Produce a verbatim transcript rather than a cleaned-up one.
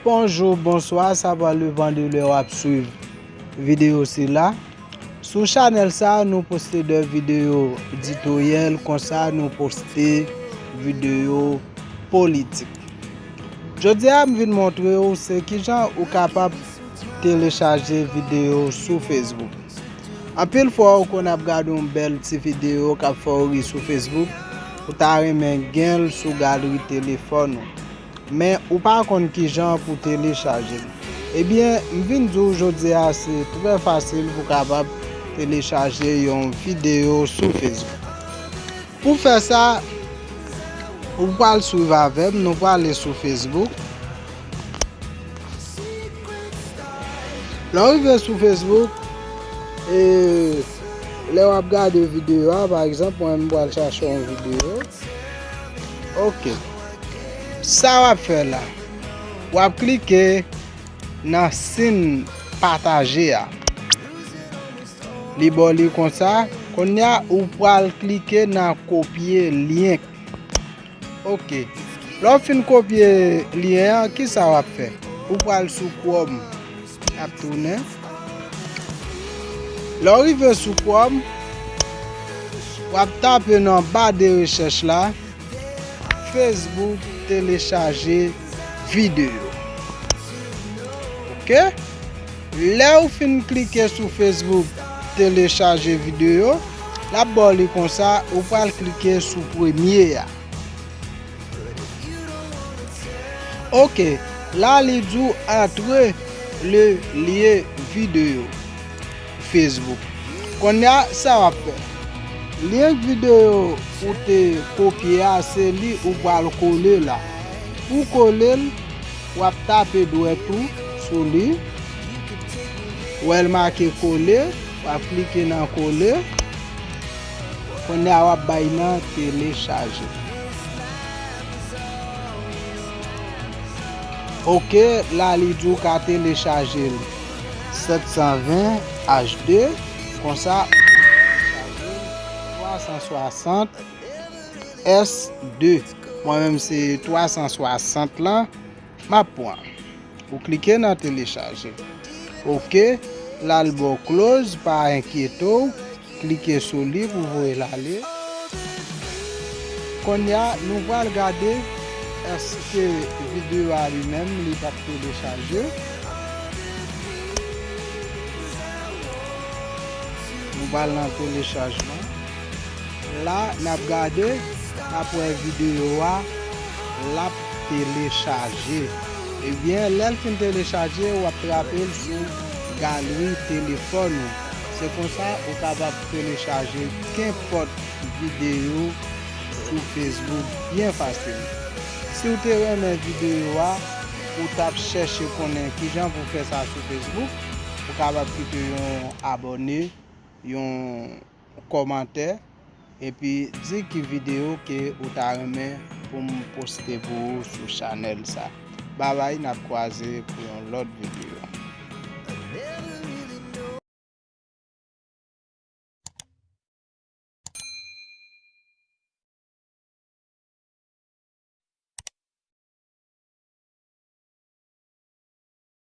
Bonjou, bonswa, sa va depann de lè w ap swiv videyo sila. Sou chanèl sa, nou poste de videyo editoryèl, konsa nou poste videyo politik. Jodi a, m vin montre w se kijan ou kapab telechaje videyo sou Facebook. Anpil fwa, ou konn ap gade yon bèl ti videyo k ap fè w ri sou Facebook, ou ta renmen gen l sou galri telefòn ou. Men ou pa konn kijan pou telechaje l. Ebyen, m vin di w jodi a se trè fasil pou w kapab telechaje yon videyo sou Facebook. Pou fè sa, ou pral swiv avè m, nou prale sou Facebook. Lè w rive sou Facebook, e, lè w ap gade videyo a, pa egzanp, mwen, m pral chache yon videyo. Ok. Sa w ap fè la, w ap klike nan siy pataje a. Li ba w li konsa. Kounye a, ou pral klike nan kopye lyen. Ok. Lè w fin kopye lyen an, kisa w ap fè? Ou pral sou Chrome. Ap tounen. Lè w rive sou Chrome, w ap tape nan ba de rechèch la, Facebook telechaje videyo. Ok? Lè w fin klike sou Facebook telechaje videyo, l ap ba w li konsa, ou pral klike sou premye a. Ok, la li di w entre le lien vidéo Facebook. Kounye a, sa w ap fè? Lyen videyo ou te kopye a, se li ou pral kole la. Pou kole l, w ap tape dwèt ou sou li. Ou wè l make kole, w ap klike nan kole. Kounye a w ap bay nan telechaje. Ok, la li di w ka telechaje l sèt san ven H D, konsa twa san swasant S de. Mwen menm se twa san swasant lan. M ap pran. Ou klike nan telechaje. Ok, la l ba w close, pa enkyete w. Klike sou li pou voye l ale. Kounye a, nou pral gade èske videyo a li menm li t ap telechaje. Nou pral nan telechajman. La, n ap gade, n ap wè videyo a, l ap telechaje. Ebyen, lè l fin telechaje, w ap trape l sou galri telefòn ou. Se konsa, ou kapab telechaje kenpòt videyo sou Facebook byen fasil. Si w te renmen videyo a, ou t ap chèche konnen kijan pou fè sa sou Facebook, ou kapab kite yon abòne, yon kòmantè, epi di ki videyo ke ou ta renmen pou m poste pou ou sou chanèl sa. Babay, n ap kwaze pou yon lòt videyo.